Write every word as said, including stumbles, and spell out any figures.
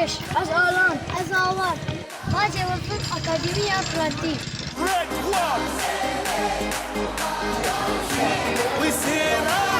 Ez Alan. Ez Awan. Ma Cêwefik Akademiya Kurantî. Red One! Wî sêra